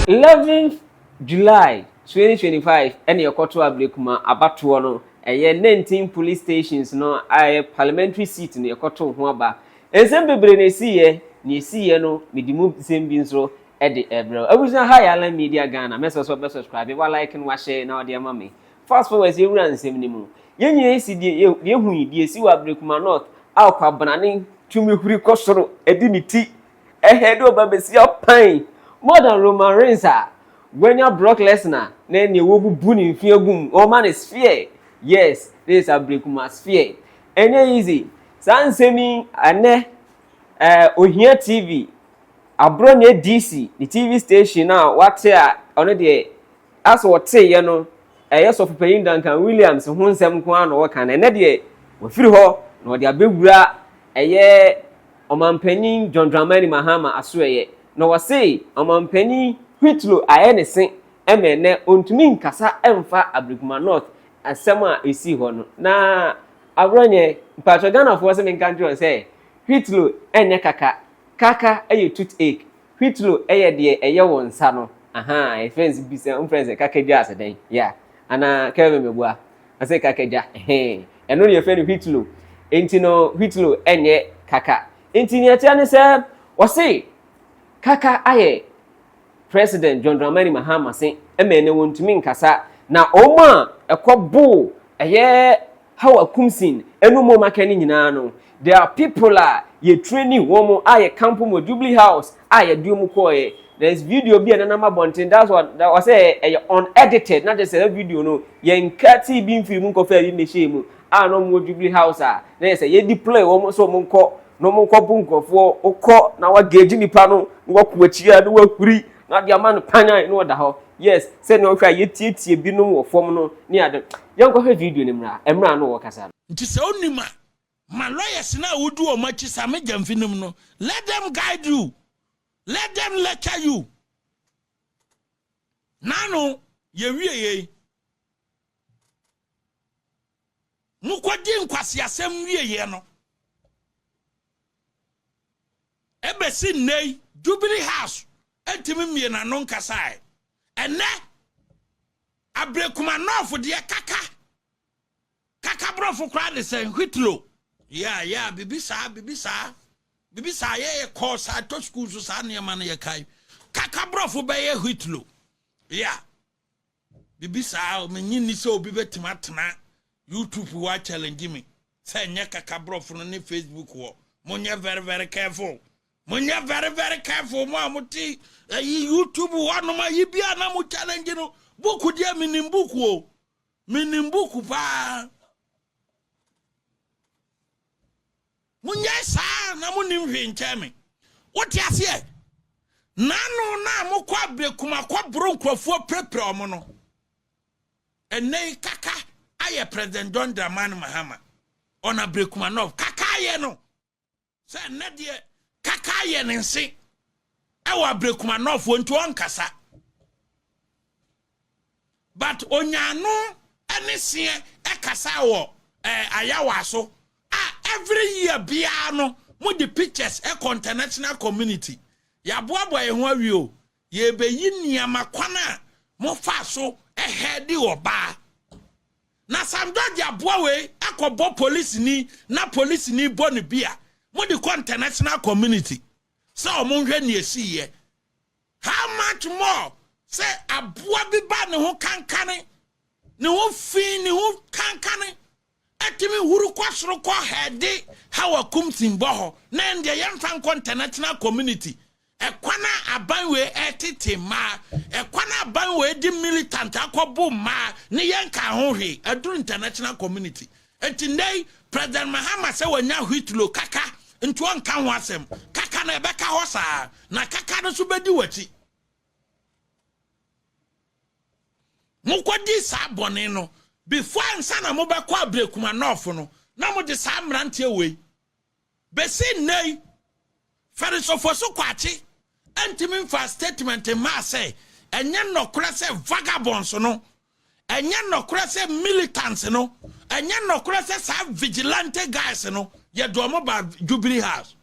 11th July 2025 ɛna yɛkɔto Ablekuma abatoɔ no. Ɛyɛ 19 police stations no a ɛyɛ parliamentary seat no yɛkɔto ho aba. Nsɛm bebree na esiiɛ na esiiɛ no, mede mu nsɛm bi nso ɛde ɛbrɛ abusua ha yɛ Alan Media Ghana. Mɛsɛ sɛ ɔbɛ subscribe, wa like no, wahyɛ na ɔde ama me. Fast forward, yɛwura nsɛm no mu. Yɛn nyinaa esi deɛ yɛhu yi deɛ esi wɔ Ablekuma North a ɔkwabrane tumi huri kɔ soro ɛde ne ti ɛhɛ de ɔba bɛsi apan more than Roman Reigns a wanya Brock Lesnar na nea wɔbubu ne mfe agum ɔma ne spear. Yes, this is Ablekuma spear. Ɛnyɛ easy saa nsɛm yi. Ɛnɛ Ohia TV, Abronye DC ne TV station a wate a ɔno deɛ asɛ ɔteeɛ no, ɛyɛ sɔfopanyin Duncan Williams ho nsɛm nko ara na ɔka no. Ɛnɛ deɛ wafiri hɔ na ɔde abɛwura ɛyɛ ɔmanpanyin John Dramani Mahama asoɛyɛ na wɔse ɔmanpanyin whitlow ayɛ ne se ɛmɛ ɛnɛ ɔntumi nkasa ɛmfa Ablekuma North asɛm a ɛsii hɔ no. Na Abronye mpatwɛ Ghanafoɔ sɛ menka nkyerɛ sɛ whitlow ɛnyɛ kaka. Kaka ɛyɛ toothache, whitlow ɛyɛ deɛ ɛyɛ wɔn nsa no. Aha ɛfɛn sɛ bi sɛ nfɛn sɛ kaka gya asɛ dɛn ya anaa kɛmɛ mɛbua ɔsɛ kaka gya ɛhɛn, ɛno ne yɛfrɛ no whitlow. Nti no whitlow ɛnyɛ kaka. Nti nea ɛkyerɛ ne sɛ wɔse kaka ayɛ President John Dramani Mahama se ɛmɛ ɛnɛ wɔntumi nkasa na wɔn a ɛkɔ boo ɛyɛ Hawa Koomson ɛnu mu ɔmaka ne nyinaa no, there are people a yɛ training wɔn a yɛ camp mu Jubilee House a yɛde wɔn kɔɔɛ. There is video bi a nenam abɔnten, that's what that was, ɛyɛ unedited na kyerɛ sɛ video no yɛn nka bi mfiri mu nkɔfɛ bi mmɛhyɛ mu a na wɔn wɔ Jubilee House a na yɛ sɛ yɛ deploy wɔn so wɔn nkɔ na wɔn nkɔ bu nkurɔfoɔ wokɔ na wagage nipa no na wakɔ akyi a na wahuri na ɔde ama no panyan na ɔda hɔ. Yes, sɛnea ɔhwɛ a yɛtietie binom wɔ fam no ne ade. Yɛnkɔhwɛ video no mmra mmra no wɔ kasa no. Nti sɛ wonim a, ma lawyers no a wodi wɔn akyi Sammy Gyamfi nom no, let them guide you, let them lecture you. Nano yɛwie yei mokɔdi nkwaseasɛm wieɛ no, ɛbɛsi nnɛ yi Jubilee House ntumi mmie n'ano nkasae. Ɛnɛ Ablekuma North deɛ, kaka kaka borɔfo koraa de sɛ whitlow ya bibi saa bibi saa bibi saa. Yɛyɛ kɔɔ saa tɔ sukuu so saa nneɛma no yɛkae kaka borɔfo bɛyɛ whitlow ya bibi saa. Menyi ni sɛ obi bɛtumi atena YouTube hɔ challenge me sɛ ɛnyɛ kaka borɔfo no ne Facebook hɔ. Monyɛ very very careful, monyɛ very very careful. Mo a mote ayi YouTube hɔ nom ayi bi a na mo challenge no, buku deɛ menim buku o, menim buku paa. Monyɛ saa na monim hwee nkyɛn me. Wote aseɛ? Nano na mokɔ Ablekuma kɔboro nkurɔfoɔ pirapira ɔmo no, ɛnɛ yi kaka ayɛ President John Dramani Mahama ɔna Ablekuma North kaka ayɛ no sɛ ɛnɛ deɛ kaka ayɛ ne nse ɛwɔ Ablekuma North nti ɔnkasa, but onyaano ɛne seɛ ɛkasa wɔ ayawa so a every year biara no mo de pictures ɛkɔ international community. Yɛaboaboa yɛn ho awie o, yɛbɛyi nneɛma kwan a mofa so ɛhɛ de ɔbaa na Sam George aboa wei akɔbɔ polisini na polisini bɔ ne bi a mode kɔ international community sɛ ɔmo nhwɛ nea esi yɛ. How much more sɛ aboa bi ba ne ho kankane, ne ho fi, ne ho kankane ɛtumi huru kɔ soro kɔ hɛde Hawa Koomson bɔ hɔ na ɛndeɛ yɛmfa nkɔ international community. Ɛkwan a aban wei ɛtete mmaa, ɛkwan a aban wei di militant akɔbo mmaa ne yɛn ka ho hwee ɛduru international community. Nti nnɛ yi President Mahama sɛ wanya whitlow kaka nti ɔnka ho asɛm. Kaka na ɛbɛka hɔ saa na kaka no nso bɛdi w'akyi. Mokɔdi saa bɔne no before ansa na mobɛkɔ Ablekuma North no na mode saa mmeranteɛ wei bɛsi nnɛ yi. Felix Ofosu Kwakye ntumi mfa statement mmaa sɛ ɛnyɛ nnɔkorɛ sɛ vagabonds no, ɛnyɛ nnɔkorɛ sɛ militants no, ɛnyɛ nnɔkorɛ sɛ saa vigilante guys no yɛde ɔmo ba Jubilee House.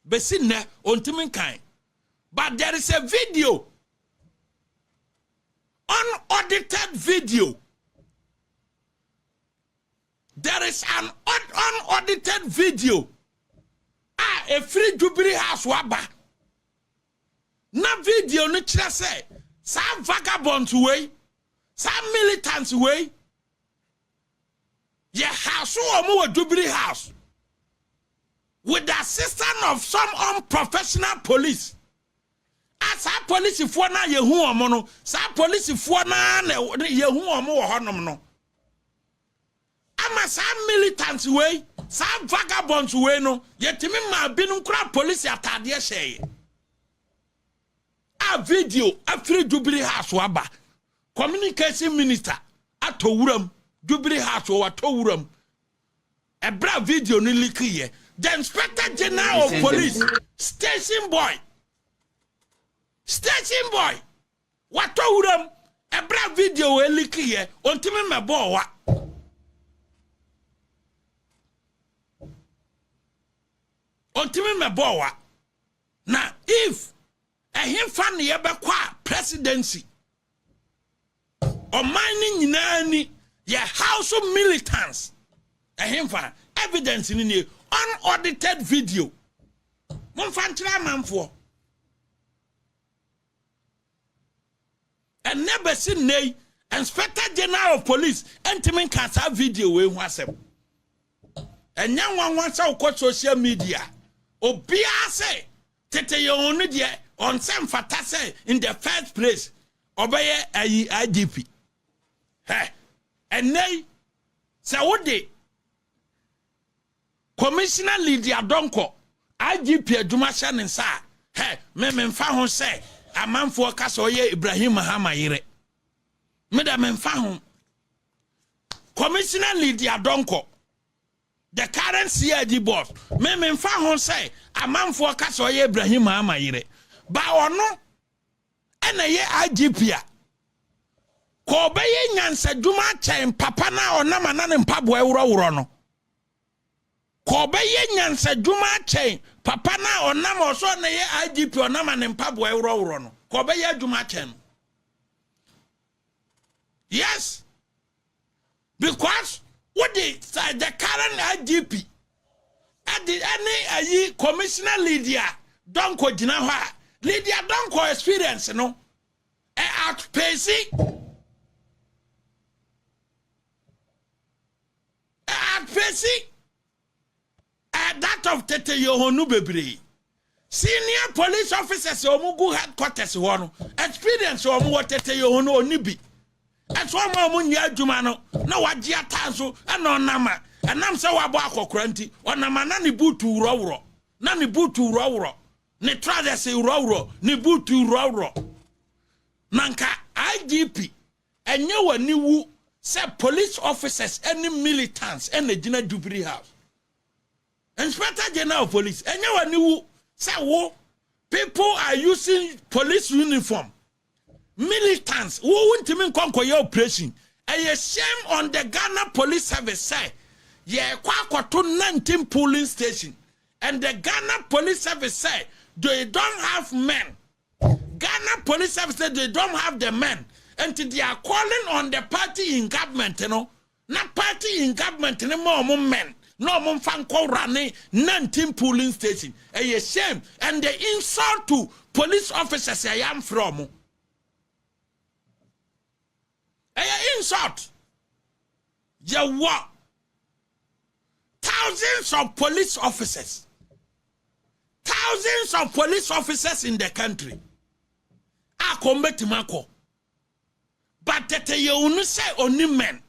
Bɛsi nnɛ ɔntumi nkan, but there is a video. Unaudited video. There is an unaudited video a ɛfiri Jubilee House waba na video no kyerɛ sɛ saa vagabonds wei, saa militants wei, yɛ house wɔn wɔ Jubilee House with the assistance of some unprofessional police. A saa polisifoɔ no a yɛhu wɔn no, saa polisifoɔ no a na yɛhu wɔn wɔ hɔnom no, ama saa militants wei, saa vagabonds wei no, yɛtumi maa binom kura polisi ataadeɛ hyɛeɛ. A video afiri Jubilee House aba, Communication Minister atɔ wuram Jubilee House, watɔ wuram ɛbrɛ video no leak yɛ. The Inspector General of Police, station boy, station boy watɔ wuram ɛbrɛ video wɔ leak yɛ, ɔntumi mɛbɔ wa. Ɔntumi mɛbɔ wa. Na if ɛhefa ne yɛbɛkɔ a, presidency ɔman no nyinaa ni yɛ house militants, ɛhefa evidence ni nie, unaudited video. Momfa nkyerɛ amanfoɔ. Ɛnɛ bɛsi nnɛ yi, Inspector General of Police ntumi nka saa video wei ho asɛm. Ɛnyɛ nwanwa sɛ wokɔ social media, obiara sɛ Tete Yɛn no deɛ, ɔnsɛ mfata sɛ in the first place ɔbɛyɛ ayi IGP. Hɛ, ɛnɛ yi sɛ wode Commissioner Lydia Donkor IGP adwuma hyɛ ne nsa a, hɛ, me memfa ho sɛ amanfoɔ ka sɛ ɔyɛ Ibrahim Mahama yere. Me dɛ memfa ho. Commissioner Lydia Donkor, the current CID boss, me memfa ho sɛ amanfoɔ ka sɛ ɔyɛ Ibrahim Mahama yere. Ba ɔno ɛna ɛyɛ IGP a, kɔ ɔbɛyɛ nyansadwuma akyɛn papa no a ɔnam ana ne mpaboa worɔworɔ no. Kɔ ɔbɛyɛ nyansadwuma akyɛn papa no a ɔnam ɔsɔ na ɛyɛ IGP, ɔnam a ne mpaboa worɔworɔ no. Kɔ ɔbɛyɛ adwuma akyɛn no. Yes, because wode the current IGP ɛde ɛne ayi Commissioner Lydia Donkor gyina hɔ a, Lydia Donkor experience no ɛ outpace, ɛ outpace ɛ that of Tete Yohonu bebree. Senior police officers a wɔn gu headquarters hɔ no, experience a wɔn wɔ, Tete Yohonu oni bi. Ɛso wɔn a wɔn nyɛ adwuma no na wagye ata nso, ɛna ɔnam a ɛnam sɛ wabɔ akɔkora nti, ɔnam a na ne buutu worɔworɔ, na ne buutu worɔworɔ, ne trousers worɔworɔ, ne buutu worɔworɔ. Na nka IGP, ɛnyɛ w'ani wu sɛ police officers ne militants ɛna gyina Jubilee House? Inspector General of Police, ɛnyɛ w'ani wu sɛ wo people are using police uniform, militants, wo wontumi nkɔ nkɔyɛ operation? Ɛyɛ shame on the Ghana Police Service sɛ yɛkɔ akɔto 19 polling station and the Ghana Police Service say they don't have men. Ghana Police Service say they don't have the men and they are calling on the party in government na party in government no ma ɔmo men na ɔmo nfa nkɔwura ne 19 polling station. Ɛyɛ shame and the insult to police officers. Ɛyɛ amfrɛ ɔmo, ɛyɛ insult. Yɛwɔ thousands of police officers, thousands of police officers in the country a kɔn bɛtumi akɔ, but Tete Yɛn sɛ oni men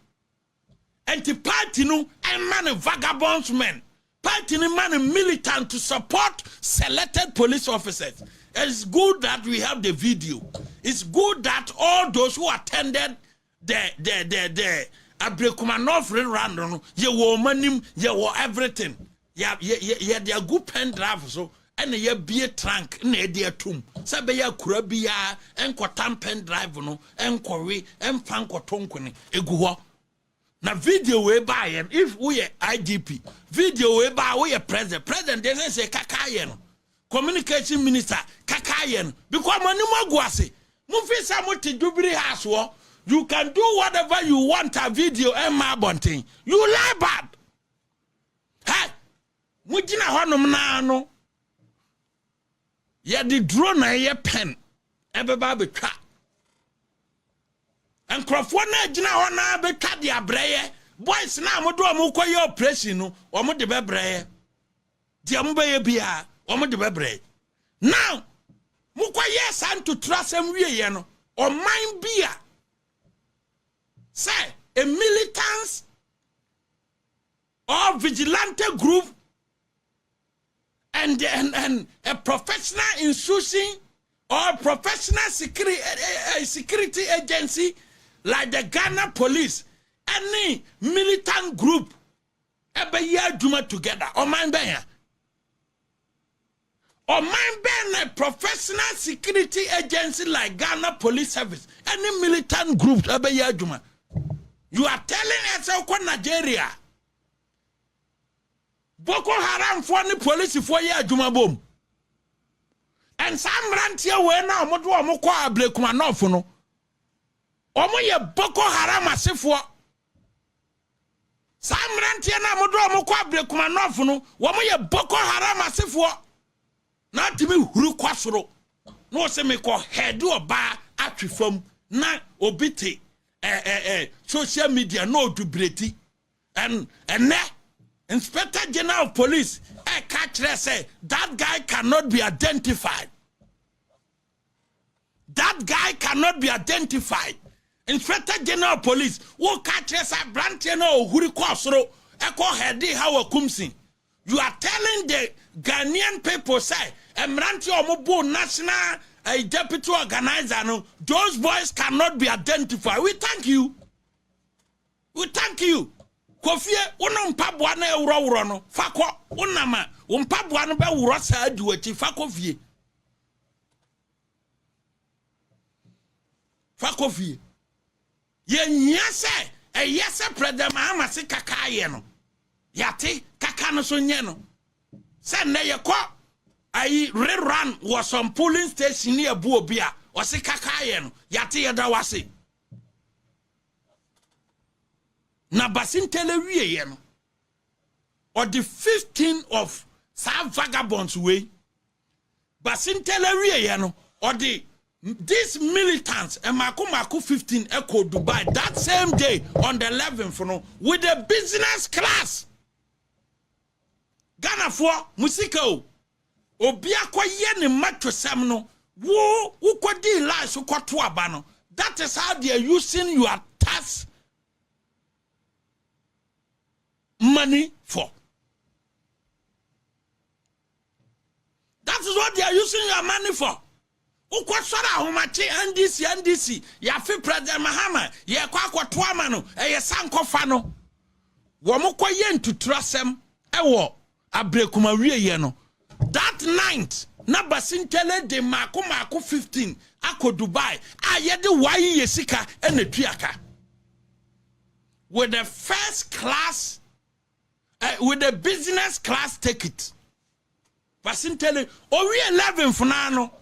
nti party no ɛma no vagabonds men, party no ma no militant to support selected police officers. It's good that we have the video. It's good that all those who attended the Ablekuma North rerun no, yɛwɔ ɔmo anim, yɛwɔ everything. Yɛ yɛ yɛde agu pen drive so, ɛna yɛbie trunk na yɛde atum sɛ bɛyɛ akura biara nkɔtam pen drive no, nkɔwe mfa nkɔto nkone egu hɔ. Na video wei baa yɛn, if woyɛ IGP, video wei baa, woyɛ president, president deɛ sɛ kaka yɛ no, Communication Minister kaka yɛ no, because mo anim agu ase. Mofi sɛ mote Jubilee House hɔ, you can do whatever you want a video ɛmma abɔnten. You lie bad. Hey, mogyina hɔnom naa no, yɛde drone na ɛyɛ pen ɛbɛba abɛtwa. Nkurɔfoɔ no agyina hɔ naa bɛtwa de abrɛyɛ. Boys na mode wɔn kɔyɛ operation no, wɔn de bɛbrɛyɛ. Deɛ mobɛyɛ biara, wɔn de bɛbrɛyɛ. Now, mokɔyɛ saa ntotora asɛm wieɛ no, ɔman bi a sɛ a militants or vigilante group and a professional institution or professional security agency like the Ghana Police, any militant group ɛbɛyɛ adwuma together. Ɔman bɛn a? Ɔman bɛn na professional security agency like Ghana Police Service, any militant group ɛbɛyɛ adwuma? You are telling us sɛ wokɔ Nigeria, Boko Haramfoɔ ne polisifoɔ yɛ adwuma bom. Ɛnsaa mmeranteɛ wei na wɔde wɔn kɔ Ablekuma North no, wɔn yɛ Boko Haram asefoɔ. Saa mmeranteɛ no a wɔde wɔn kɔ Ablekuma North no, wɔn yɛ Boko Haram asefoɔ. Na atumi huru kɔ soro na wɔsɛ mekɔ hɛɛde ɔbaa atwe fam na obi te ɛɛ ɛɛ social media na odubireti. Ɛnɛ Inspector General of Police ɛka kyerɛ sɛ that guy cannot be identified. That guy cannot be identified. Inspector General of Police, wo ka kyerɛ sɛ aberanteɛ no a ohuri kɔ soro ɛkɔ hɛde ha wɔ Kumsi, you are telling the Ghanaian people say mmeranteɛ a wɔn bo national deputy organizer no, those boys cannot be identified. We thank you, we thank you. Kofie, wo mpaboa no ɛworɔworɔ no, fa kɔ. Wonam a, wo mpaboa no bɛworɔ saa di w'akyi. Fa kɔ fie, fa kɔ fie. Yɛnyia sɛ ɛyɛ sɛ President Mahama se kaka ayɛ no, yɛate kaka no so nyɛ no sɛ nnɛ yɛkɔ ayi rerun wɔ some polling station ne ɛbu obi a ɔse kaka ayɛ no, yɛate, yɛda wase. Na Basintale wieɛ no, ɔde 15 of saa vagabonds wei. Basintale wieɛ no, ɔde these militants mmaako mmaako 15 ɛkɔ Dubai that same day on the 11th no with the business class. Ghanafoɔ, mo sika o, obi akɔyɛ ne mmatwosɛm no, wo wokɔdii line so kɔto aba no, that is how they are using your tax money for. That is what they are using your money for. Wokɔsɔre ahomakye NDC, NDC, yɛafe President Mahama, yɛkɔ akɔto ama no, ɛyɛ sankɔfa no. Wɔn kɔyɛ ntuturasɛm ɛwɔ Ablekuma wieɛ no, that night na Basintale de mmaako mmaako 15 akɔ Dubai a yɛde wayi yɛ sika ɛna tua ka with the first class, with the business class ticket. Basintale owie 11th naa no,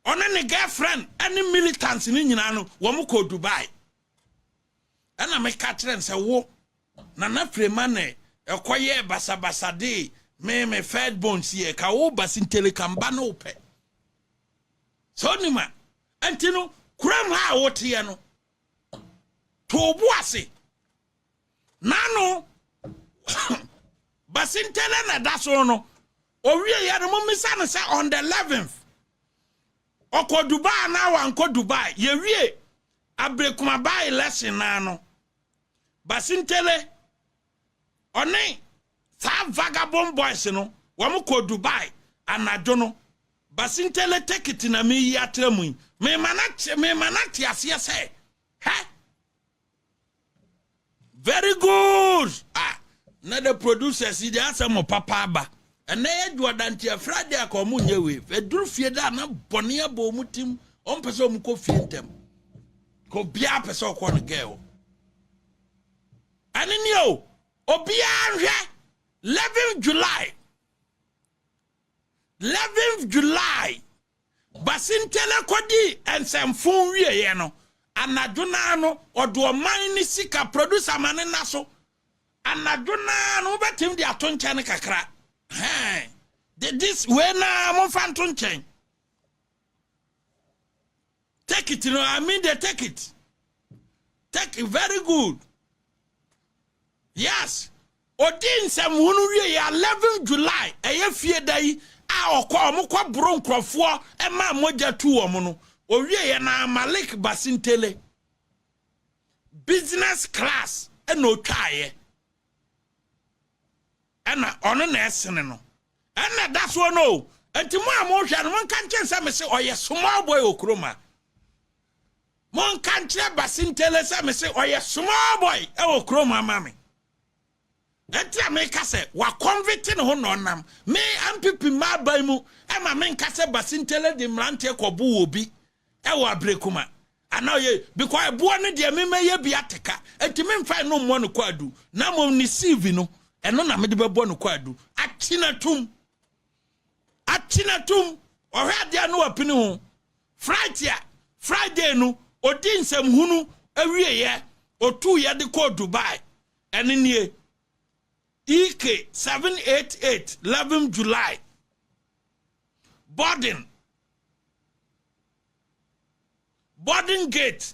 ɔne ne girlfriend ɛne militants ne nyinaa no, wɔn kɔ Dubai. Ɛna meka kyerɛ no sɛ wo Nana Frema ne ɛkɔyɛ basabasa de me first born si yɛ ka wo Basintale ka mba ne wo pɛ sɛ onim a. Ɛnti no kurom ha a woteɛ no, to bo ase. N'ano Basintale na ɛda so no, owie yɛ no, mommisa no sɛ on the 11th ɔkɔ Dubai anaa wankɔ Dubai. Yɛwie Ablekuma by election naa no, Basintale ɔne saa vagabond boys no, wɔn kɔ Dubai anadwo no. Basintale ticket na meyi atrɛ mu yi, mema na te aseɛ sɛ hɛ. Very good. Ah, na the producers yi de asɛm mo papa aba. Ɛnɛ yɛ dwoɔdanteɛ Friday a, ka ɔmo nyɛ wei. Ɛduru fie da na bɔne abɔ ɔmo tim. Ɔmo pɛ sɛ ɔmo kɔ fie ntɛm. Ka obiara pɛ sɛ ɔkɔ no gɛɛ o. Ɛne ni o, obiara nhwɛ 11 July. 11 July. Basintale kɔdii nsɛmfo wieɛ no, anadwo naa no ɔde ɔman ne sika, producer ma ne nna so. Anadwo naa no, wobɛtumi de ato nkyɛn kakra. Hɛn this wei naa, momfa nto nkyɛn. Take it no, I mean the take it, take it very good. Yes, odi nsɛmhunu wie yɛ 11 July, ɛyɛ fie da yi a ɔkɔ ɔmo kɔ boro nkurɔfoɔ ɛma mogya tu wɔn no. Owie yɛ na Malik Basintale business class ɛna otwaayɛ, ɛna ɔno na ɛsene no, ɛna ɛda soɔ no o. Nti mo a mohwɛ no, monka nkyɛn sɛ me se ɔyɛ small boy wɔ kurom a. Monka nkyerɛ Basintale sɛ me se ɔyɛ small boy ɛwɔ kurom ama me. Ɛnti a meka sɛ wakɔnvete ne ho na ɔnam me NPP mmaaban mu ɛma menka sɛ Basintale de mmeranteɛ kɔbo wɔ bi ɛwɔ Abirekuma anaa ɔyɛ, because ɛboɔ no deɛ memɛyɛ bi ateka. Nti memfa no mmɔ no kɔ adu, na mmom ne CV no, ɛno na mede bɛbɔ no kɔ adu. Akyi tum, akyi na tum, ɔhwɛ adeɛ no wapini ho. Friday a Friday no odi nsɛmhunu awieɛ, otu yɛ de kɔ Dubai. Ɛne nie, EK 788, 11 July, boarding gate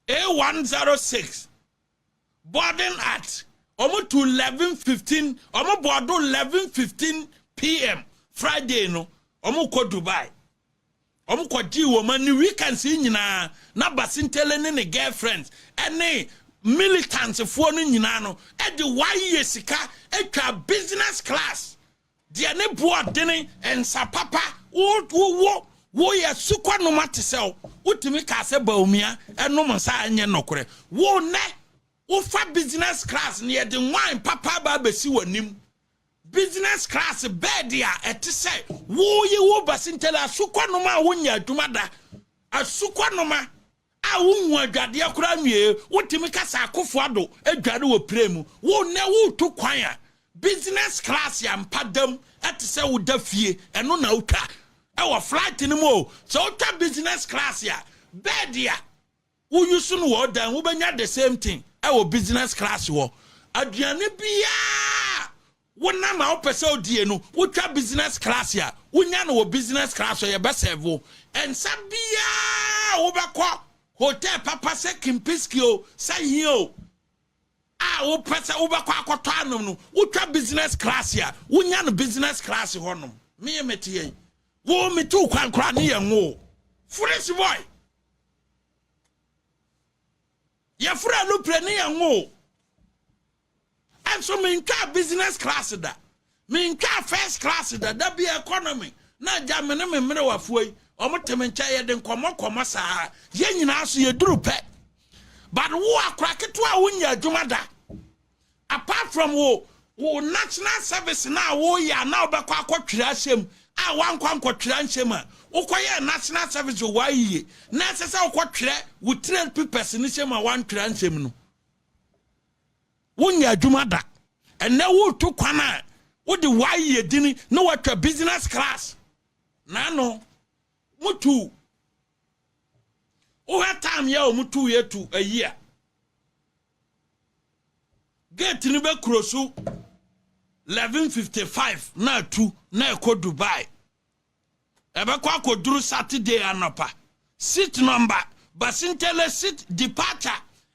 A106, boarding at ɔmo to 11:15, ɔmo board 11:15 p.m. Friday no. Ɔmo kɔ Dubai, ɔmo kɔ gye wɔn ani weekends yi nyinaa na Basintale ne ne girlfriends ɛne militants foɔ no nyinaa no ɛde wayɛ sika atwa business class deɛ ne boɔ dene nsa papa. Wo wo woyɛ sukɔ nom ate sɛ wo wotumi kaa sɛ Bawumia ɛnom nsa, ɛnyɛ nɔkorɛ. Wo nɛ wofa business class ne yɛde wine papa aba abɛsi w'anim, business class bed a ɛte sɛ woyi wo Basintale asukɔ nom a wonya adwuma da, asukɔ nom a wohu adwadeɛ koraa nwie, wotumi kasa Akufo Addo adware wɔ pire mu. Wo nɛ wotu kwan a business class yɛ mpa dam ɛte sɛ woda fie, ɛno na wotwa ɛwɔ flight no mu o. Sɛ wotwa business class a, bed a woyi so no wɔ dan, wobɛnya the same thing ɛwɔ business class wɔ. Aduane biara wonam a wopɛ sɛ wodie no, wotwa business class a, wonya no wɔ business class hɔ. Yɛbɛsɛve wo ɛnsa biara. Wobɛkɔ hotel papa sɛ Kempinski o, sɛ hia o, a wopɛ sɛ wobɛkɔ akɔtɔ anom no, wotwa business class a, wonya no business class hɔnom. Meyɛ mete yɛn wo metu kwan koraa ne yɛn wo foolish boy, yɛfrɛ alupre ne yɛn wo. Ɛnso mentwa business class da, mentwa first class da. Da bi economy na agya me ne me mmerewafoɔ yi, ɔmo te me nkyɛn, yɛde nkɔmmɔ kɔmmɔ saa. Yɛn nyinaa so yɛduru pɛ, but wo akora ketewa a wonya adwuma da, apart from wo national service na woyɛ a na wobɛkɔ akɔtwerɛ ahyɛ mu a, woankɔ ankɔtwerɛ nhyɛ mu a, wokɔyɛ national service wɔ ayie na ɛsɛ sɛ wokɔtwerɛ wo trade papers no hyɛ mu a, woantwerɛ nhyɛ mu no, wonya adwuma da. Ɛnɛ wotu kwan a wode wayɛ dini na watwa business class naano mutu. Wohwɛ time yɛ a mutu yɛ tu ayi a gate no bɛkuro so 11:55 na atu na ɛkɔ Dubai, ɛbɛkɔ akɔduru Saturday anɔpa. Seat number, Basintale seat departure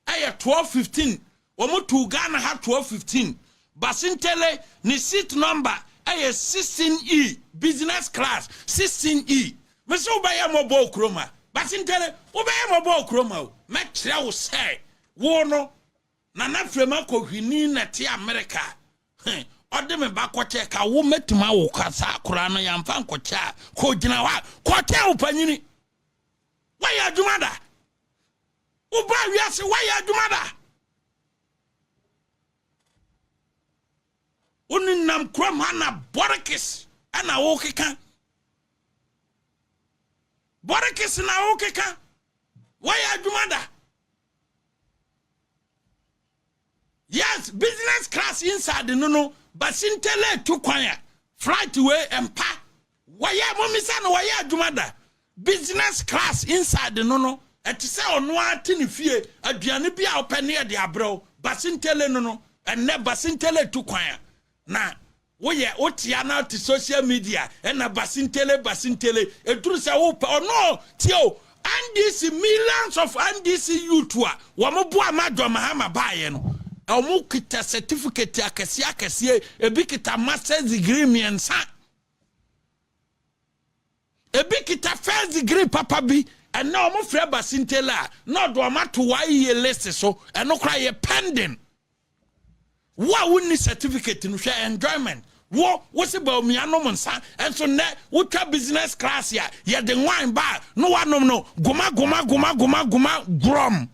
ɛyɛ 12:15. Wɔn tu Ghana ha 12:15. Basintale ne seat number ɛyɛ 16E, business class 16E. Mesi wobɛyɛ mmɔbɔ okurom a, Basintale, wobɛyɛ mmɔbɔ okurom a o, mɛkyerɛ wo sɛ wo no Nana Frema Kɔhwini na te Amerika, ɔde me ba kɔkyɛ ka wo. Mɛtumi awo ka saa koraa no, yɛmfa nkɔkyɛ a kɔgyina hɔ a kɔkyɛ wo panyini. Woayɛ adwuma da? Woba wiase, woayɛ adwuma da? Wone nam kurom ha na bɔrekes ɛna wokeka bɔrekes na wokeka. Woayɛ adwuma da? Yes, business class inside no, Basintale tu kwan a, flight wei mpa. Wɔyɛ momisa no wɔyɛ adwuma da. Business class inside no, ɛte sɛ ɔno ara te ne fie, aduane bi a wopɛ ne yɛde abrɛ wo. Basintale no, ɛnnɛ Basintale tu kwan a, na woyɛ wotea na te social media ɛna Basintale Basintale ɛduru sɛ wopɛ ɔno tie o. NDC, millions of NDC youth a wɔn boa ma John Mahama baayɛ no, wɔn kita certificate akɛseɛ akɛseɛ, ebi kita masters degree mmiɛnsa, ebi kita first degree papa bi. Ɛnna wɔn frɛ Basintale a, na ɔde wɔn ato wɔayɛ list so, ɛno koraa yɛ pending. Wo a wonni certificate no, hwɛ enjoyment. Wo si Bawumia nom nsa, nso nnɛ wotwa business class a yɛde wine ba a na wanom no goma goma goma goma goma grom.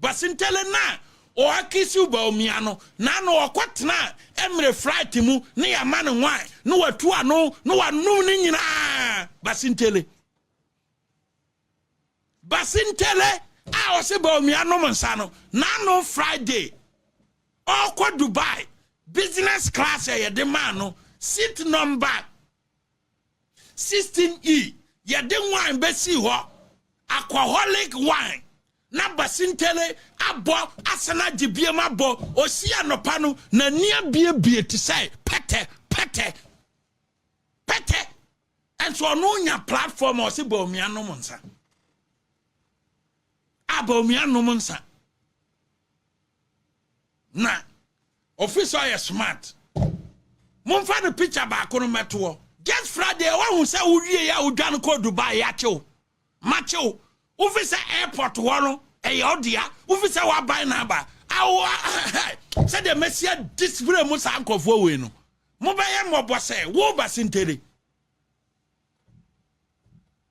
Basintale na ɔakisi Bawumia no na na ɔkɔtena Emirates flight mu ne yɛama no wine na watu ano na wanom ne nyinaa. Basintale, Basintale a ɔsi Bawumia nom nsa no, n'ano Friday ɔkɔ Dubai, business class a yɛde maa no, seat number 16E, yɛde wine bɛsi hɔ, alcoholic wine, na Basintale abɔ asana agye biem abɔ osi anɔpa no n'ani abiebie te sɛ pɛtɛ pɛtɛ pɛtɛ. Ɛnso ɔno nya platform a ɔsi Bawumia nom nsa a, Bawumia nom nsa na officer ɔyɛ smart. Momfa no picture baako no mɛtoɔ. Just Friday wahu sɛ wowie a wodwane kɔ Dubai, yɛakyew makyew. Wofi sɛ airport hɔ no ɛyɛ ɔdea, wofi sɛ waban na aba awo sɛdeɛ mɛsia display mu saa nkurɔfoɔ wei no, mobɛyɛ mmɔbɔ sɛ wo Basintale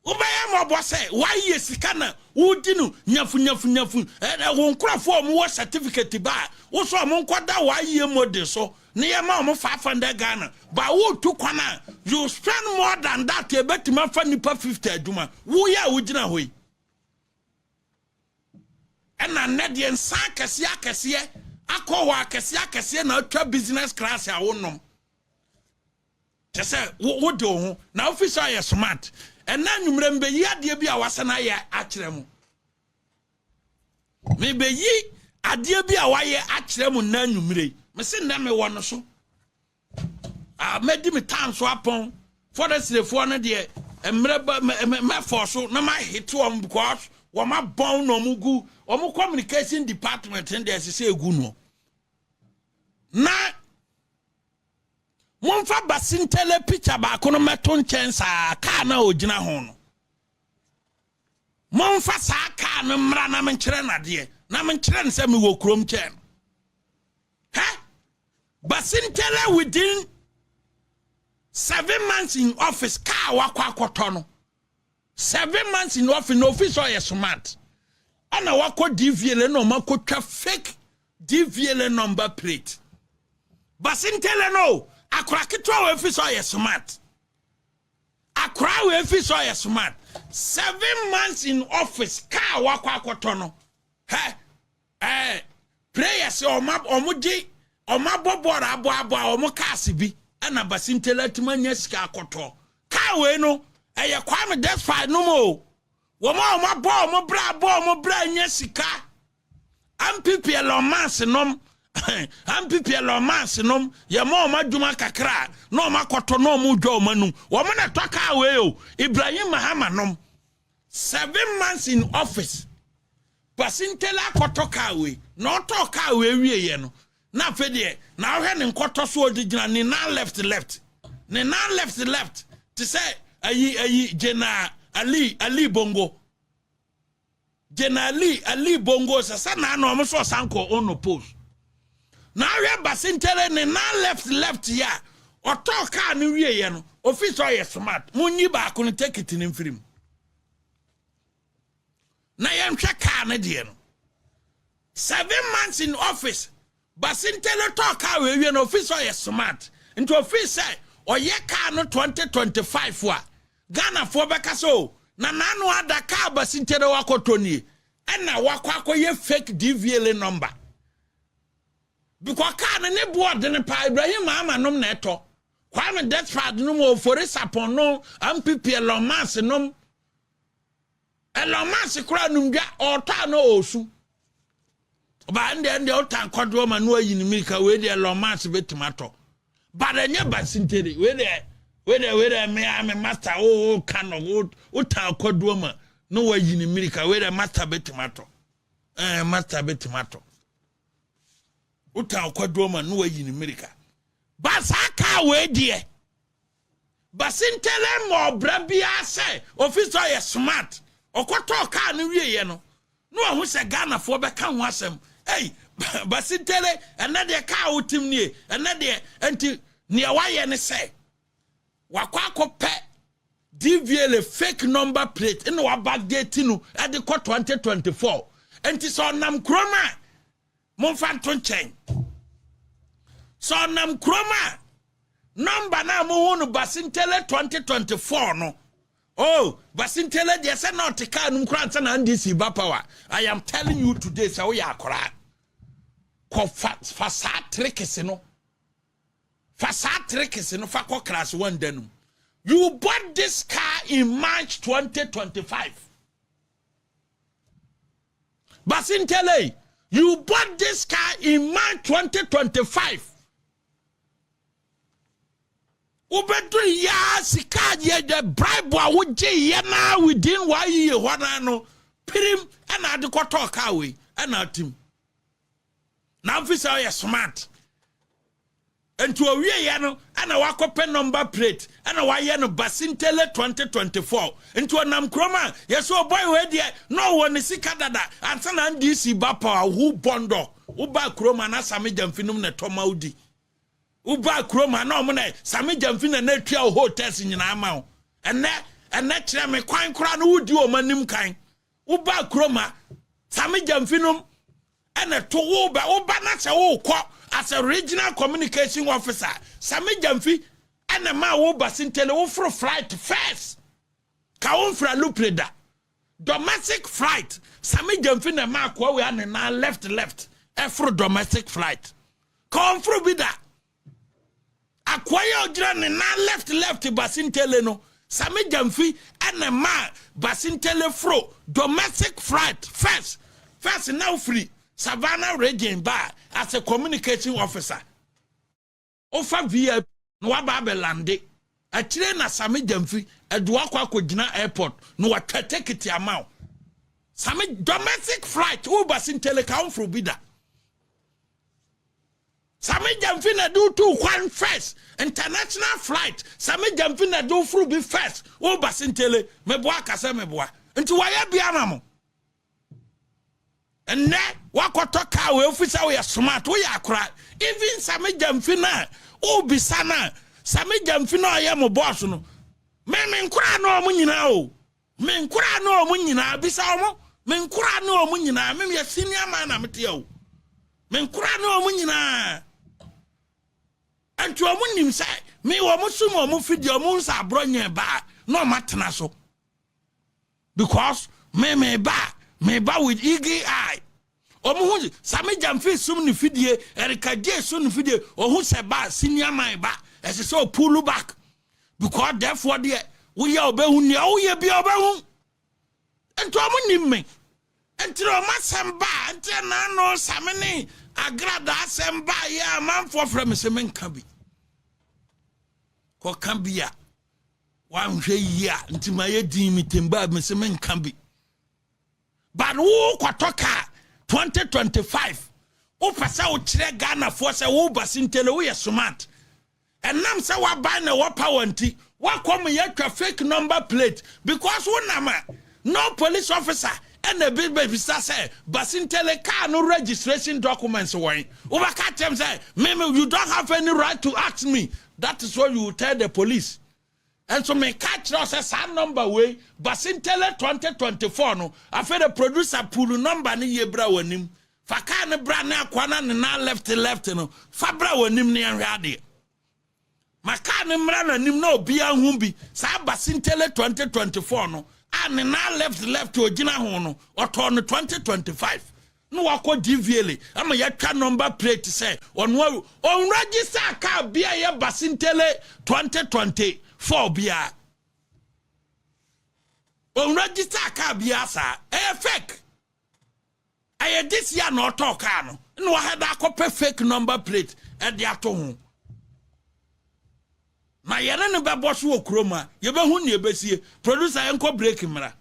wobɛyɛ mmɔbɔ sɛ woayɛ sika na wodi no nyafu nyafu nyafu. Ɛɛ, wo nkurɔfoɔ a wɔwɔ certificate ba a, wo so ɔmo nkɔda wɔayɛ mode so ne yɛma ɔmo 500 Ghana ba. Wotu kwan a, you spend more than that. Ebɛtumi afa nipa 50 adwuma woyɛ a wogyina hɔ yi. Ɛna nnɛ deɛ, nsa akɛseɛ akɛseɛ akɔ hɔ akɛseɛ akɛseɛ na atwa business class a wonom kyɛ sɛ wode wo ho na wofi sɛ ɔyɛ smart. Ɛna anwummerɛ mbɛyi adeɛ bi a wasɛ no ayɛ akyerɛ mu. Mebɛyi adeɛ bi a wayɛ akyerɛ mu nna anwummerɛ yi. Mese nnɛ mewɔ no so a, mɛdi me tan so apɔn forestryfoɔ no deɛ mmerɛ ba mɛfɔ so na mahete wɔn because wɔn abɔn na wɔn gu wɔn communication department no deɛ ɛsɛ sɛ egu no. Na momfa Basintale picture baako no mɛto nkyɛn saa kaa na ogyina ho no. Momfa saa kaa no mmra na menkyerɛ nadeɛ na menkyerɛ no sɛ mewɔ kurom kyɛn no. Hɛ, Basintale, within 7 months in office, kaa wakɔ akɔtɔ no 7 months in office na office ɔyɛ smart, ɛna wakɔ DVLA na ɔmo akɔtwa fake DVLA number plate. Basintale no, akora ketewa wɔ efi sɛ ɔyɛ smart, akora wɔ efi sɛ ɔyɛ smart, 7 months in office, kaa wakɔ akɔtɔ no. Hɛ, players ɔmo gye ɔmo abɔ bɔɔl abɔ abɔ a ɔmo cars bi, ɛna Basintale atuma anya sika akɔtɔ kaa wei no. Ɛyɛ Kwame Despite no mu o. Wɔn a wɔn abɔ wɔn bra abɔ wɔn bra anya sika, NPP Elon Musk nom, NPP Elon Musk nom, yɛ ma wɔn adwuma kakra na wɔn akɔtɔ na wɔn dwa wɔn anum. Wɔn na tɔ kaa wei o. Ibrahim Mahama nom, 7 months in office, Basintale akɔtɔ kaa wei. Na ɔtɔ kaa wei wie yɛ no, na afei deɛ na ahwɛ ne nkɔtɔ so, ɔde gyina ne nan left left, ne nan left left te sɛ ayi gyina Ali Bongo, gyina Ali Bongo sɛ naa na ɔmo so ɔsan kɔ ono post. Na ahwɛ Basintale ne nan left left yi a ɔtɔ kaa no wie yɛ no, ofi sɛ ɔyɛ smart. Mo nyi baako no tekiti ne mfirim na yɛnhwɛ kaa no deɛ no. 7 months in office, Basintale tɔ kaa wɔ ewie no, ofi sɛ ɔyɛ smart nti ofi sɛ ɔyɛ kaa no 2025 a Ghanafoɔ bɛka sɛ o na n'ano ada kaa Basintale wakɔtɔ nie, ɛna wakɔ akɔyɛ fake DVLA number because kaa no ne boɔ ɔdene paa. Ibrahim Mahama nom na ɛtɔ. Kwame Despite nom, Ofori Sarpong no, NPP Elon Musk nom. Elon Musk koraa nom dwa ɔtɔ a na ɔɔsu. Ɔbaa ndɛ ɔta nkɔdoɔ ma no ayi ne mirika. Wei deɛ, Elon Musk bɛtumi atɔ, but ɛnyɛ Basintale. Wei deɛ me a me master wo ka no wo ta akɔdoɔ ma na wayi ne mirika. Wei deɛ, master bɛtumi atɔ, master bɛtumi atɔ. Wota akɔdoɔ ma na wayi ne mirika ba. Saa kaa wei deɛ, Basintale ma ɔbra biara sɛ ofisi ɔyɛ smart. Ɔkɔtɔɔ kaa no wieɛ no na wahu sɛ Ghanafoɔ bɛka ho asɛm. Ei, Basintale, ɛnɛ deɛ kaa wotim nie. Ɛnɛ deɛ nti nea wayɛ ne sɛ wakɔ akɔpɛ DVLA fake number plate ɛna wabackdate no ɛde kɔ 2024. Nti sɛ ɔnam kurom a, momfa nto nkyɛn. Sɛ ɔnam kurom a, number no a mohu no Basintale 2024 no, oh, Basintale deɛ, sɛ na ɔte kaa no mu koraa nsa na NDC ba power. I am telling you today sɛ woyɛ akoraa, kɔ fa saa tricks no, fa saa tricks no fa kɔ class one da no. You bought this car in March 2025. Basintale, you bought this car in March 2025. Wobɛduru yaa sika yɛ dɛ bribe a wogye yɛ naa within one year hɔ naa no pirim ɛna ade kɔtɔɔ kaa wei ɛna atim na mfi sɛ ɔyɛ smart. Nti owie yɛ no ɛna wakɔpɛ number plate ɛna wayɛ no Basintale 2024. Nti ɔnam kurom a, yɛsɛ ɔbɔi wei deɛ, na ɔwɔ ne sika dada ansa na NDC ba power. Hu bɔndɔ woba kurom a, na Sammy Gyamfi nom na ɛtɔ ma wodi. Woba kurom a, na ɔmo na Sammy Gyamfi na atua wo hotels nyinaa ma wo. Ɛnɛ kyerɛ me kwan koraa no wodi wɔn anim kan. Woba kurom a, Sammy Gyamfi nom ɛna to woba. Woba na sɛ wokɔ as a regional communication officer, Sammy Gyamfi ɛna ma wo Basintale woforo flight first. Ka wo mfra lupre da domestic flight, Sammy Gyamfi na ma akoa wei ane na left left ɛforo domestic flight. Ka ɔmforo bi da. Akoa yi a ɔgyina ne nan left left, Basintale no, Sammy Gyamfi ɛna ma Basintale foro domestic flight first first. Now free Savannah Region ba as a communication officer, wofa VIP na waba abɛland. Akyire na Sammy Gyamfi ɛde wakɔ akɔgyina airport na watwa ticket ama wo. Sammy, domestic flight, wo Basintale, ka womforo bi da. Sammy Gyamfi na de wotu kwan first. International flight, Sammy Gyamfi na de woforo bi first. Wo Basintale, meboa kasa, meboa. Nti wɔyɛ bia ma mo. Nnɛ wakɔtɔ kaa wei ofi sɛ woyɛ smart, woyɛ akora. Even Sammy Gyamfi no a wobisa no a, Sammy Gyamfi no a ɔyɛ mo boss no, me nkora na ɔmo nyinaa o, me nkora na ɔmo nyinaa. Bisa ɔmo, me nkora na ɔmo nyinaa. Me yɛ senior man na mete o, me nkora na ɔmo nyinaa. Nti ɔmo nim sɛ me ɔmo sum ɔmo fidie, ɔmo nsa aborɔ nyɛ baa na ɔmo atena so because me ba, me ba with eagle eye. Ɔmo hu Sammy Gyamfi sum ne fidie, Erika Gye sum ne fidie. Ɔhu sɛ ba senior man ba, ɛsɛ sɛ ɔpull back because therefore deɛ woyɛ ɔbɛhu, nea woyɛ bia ɔbɛhu. Nti ɔmo nim me. Nti ɔmo asɛm ba nti ɛnaano Sammy ne Agrada asɛm ba yɛ, amanfoɔ frɛ me sɛ menka bi kɔka bi a wanhwɛ yie a. Nti ma yɛ din mi temba me sɛ menka bi. But wo kɔtɔ kaa 2025, wopɛ sɛ wokyerɛ Ghanafoɔ sɛ wo Basintale woyɛ smart. Ɛnam sɛ waban na ɛwɔ power nti wakɔ mu yɛatwa fake number plate because wonam a, no police officer ɛna bi bɛbisa sɛ Basintale car no registration documents wɔn. Wobɛka kyɛm sɛ meme, you don't have any right to ask me. That is what you will tell the police. Nso meka kyerɛ sɛ saa number wei, Basintale 2024 no, afei the producer pull number no yie bra w'anim. Fa kaa no bra ne akoa na ne nan left left no, fa bra w'anim ne yɛnhwɛ adeɛ. Ma kaa no mmra n'anim na obiara hu bi. Saa Basintale 2024 no a ne nan left left ogyina ho no, ɔtɔɔ no 2025. na wakɔ DVLA ama yɛatwa number plate sɛ ɔno awu. Ɔnregister car bi a ɛyɛ Basintale 2024 biara. Ɔnregister car biara saa. Ɛyɛ fake. Ɛyɛ this year na ɔtɔɔ car no na wahɛda akɔpɛ fake number plate ɛde ato ho. Na yɛne no bɛbɔ so wɔ kurom a yɛbɛhu nea ɛbɛsie. Producer yɛnkɔ break mmra.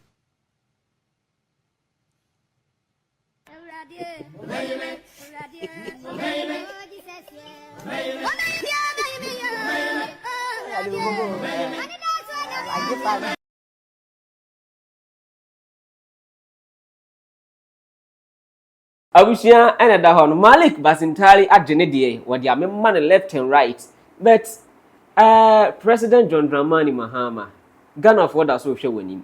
Abusua na ɛda hɔ no Malik Basintali agye ne deɛ wɔde amema no left and right but eh, President John Dramani Mahama Ghanafoɔ da so rehwɛ w'anim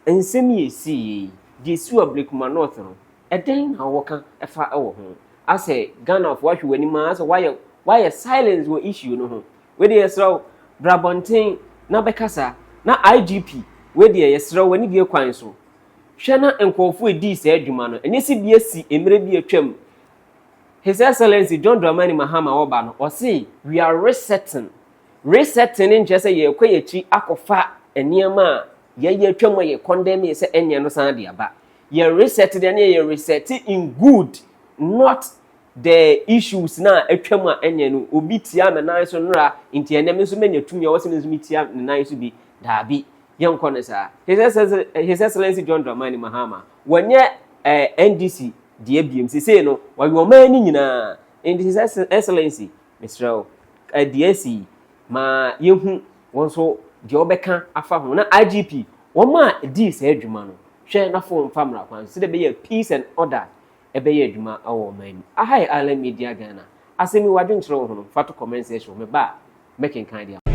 nsɛm yi ɛsii yi deɛ ɛsi wɔ Ablekuma North no ɛdɛn na wɔka ɛfa ɛwɔ ho asɛ Ghanafoɔ ahwɛ w'anim ara sɛ wayɛ wayɛ silence wɔ issue no ho wei deɛ yɛsrɛ wo bra abɔnten na bɛkasa na IGP wei deɛ yɛsrɛ wo w'ani bie kwan so Hwɛ na nkurɔfo edii saa adwuma no, ɛnyɛ sɛ bi asi mmerɛ bi atwam. His Excellency John Dramani Mahama ɔba no, ɔse we are resetting. Resetting no nkyerɛ sɛ yɛrekɔ yɛn akyi akɔfa nneɛma a yɛyɛ atwam a yɛ condemn sɛ ɛnyɛ no san de aba. Yɛ reset deɛ ne yɛ reset in good, not the issues na atwam a ɛnyɛ no. Obi tia me nan so nnora, nti ɛnɛ me nso manya tumi a ɛwɔ sɛ me nso metia ne nan so bi. Daabi. Yɛnkɔ no saa. His His Excellency John Dramani Mahama, wɔnyɛ eh, NDC deɛ biem. Sesei no, wɔyɛ ɔman no nyinaa. Nti His Excellency, mesrɛ wo, eh, deɛ asi yi, ma yɛhu wɔn nso deɛ wɔbɛka afa ho. Na IGP, wɔn a dii saa adwuma no, hwɛ na fo mfa mmara kwan so, sɛdeɛ ɛbɛyɛ peace and order ɛbɛyɛ adwuma wɔ ɔman mu. Aha yɛ Island Media Ghana. Asɛm yi, w'adwenkyerɛ wɔ ho no, fa to comment section. Meba a, mɛkenkan de ama.